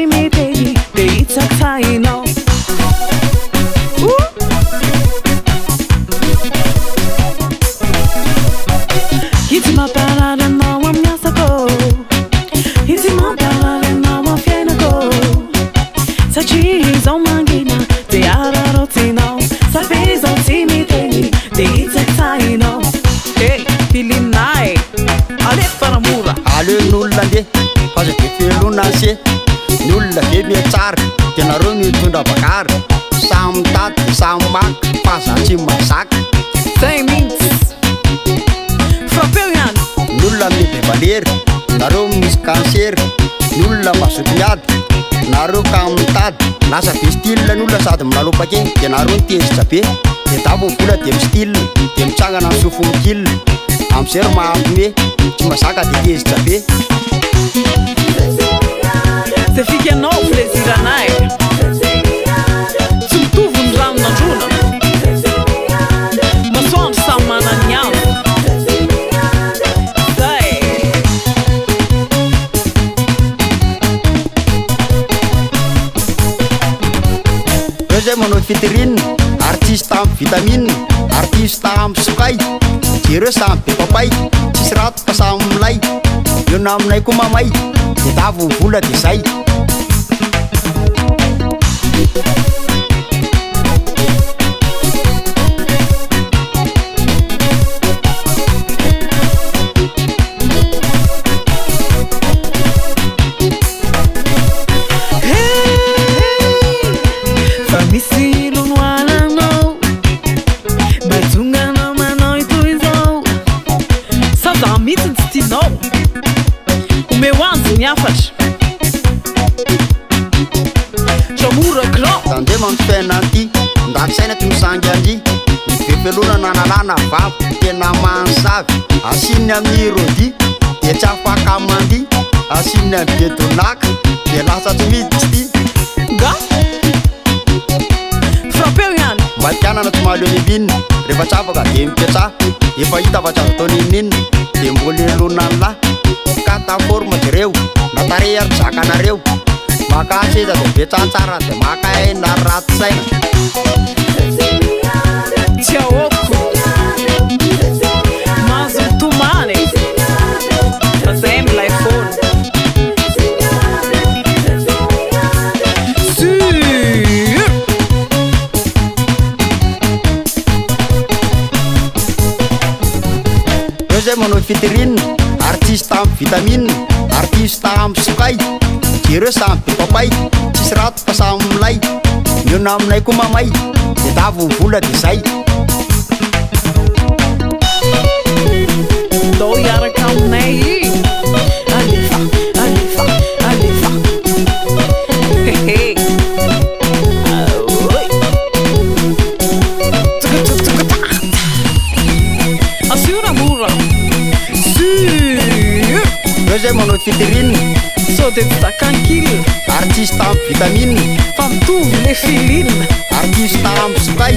tsy miteny de hitsakitsahinao. Ouh! Itsy mamparary anao amin'ny asako, itsy mamparary anao amin'ny fiainako. Satria izao mangina de araraotinao, sa ve izao tsy miteny de hitsakitsahinao. Hey, Filinah e! Alefa ramora! Aleo ny olona andeha fa aza de felona se. Ny olona ve mihatsara de nareo no hitondra bagara. Samy mitady de samy maka fa za tsy mahazaka. Zay mintsy! Frappeo ihany! Ny olona ame be valery, nareo misy cancer. Ny olona mazoto miady, nareo kamo mitady. Lasa be style ny olona sady milalao paquet de nareo no tezitra be. De davo ny vola de mi-style, de mitsangana ny sofiny kil. Amizay ry mahampime, tsy mazaka de tezitra be. Zay fikanao plaisir anay. Tsy mitovy ny rano nandrona. Masoandro samy manana ny azy. Zay. Reo zay manao fitirine, artiste ampy vitamine, artiste ampy sokay. Jereo samy be papay, tsisy rato fa samy milay. Eo naminay koa mamay, de davo ny vola de zay. Hey, fa misy lonoalanao mba tonga anao manao itoy izao. Sa za mihitsy tsy tianao? Omeo anjy ny hafatra. Jamora grand. Tandremo amin'ny fiainana ty, ndaty saina tsy misangy andry. Ny be felona nanalana vava, tena mansavy. Asininy amin'ny rodi, de tsy afaka mandihy. Asininy amin'ny bedonaka, de lasa tsy miditsy ty. Nga? Frappeo ihany. Mba tianana tsy mahaleo n'inona, rehefa tsy afaka de mipetraha. Efa hita fa tsy azo atao n'inon'inona, de mbola elona ny lahy. Kata forme jereo, na tarehy ary tsy zakanareo. Maka seza de betsantsara de maka aina ratsy saina. Tsy ahoako. Mahazo mitomany. Fa zay milay foana. Sûr. Reo zay manao fitirine, artiste ampy vitamine, artiste ampy sokay. Jereo samy be papay, tsisy rato fa samy milay. Ny eo naminay koa mamay, de davo ny vola de zay. Ndao hiaraka aminay. Alefa, alefa, alefa. Hehe. Aoy. Tuku, tuku, tuku, ta. Asio ramora. Sûr. Reo zay manao fitirine, Sao de tsy zakankil. artiste ampy vitamine, Fa mitovy le feeling. artiste ampy sokay.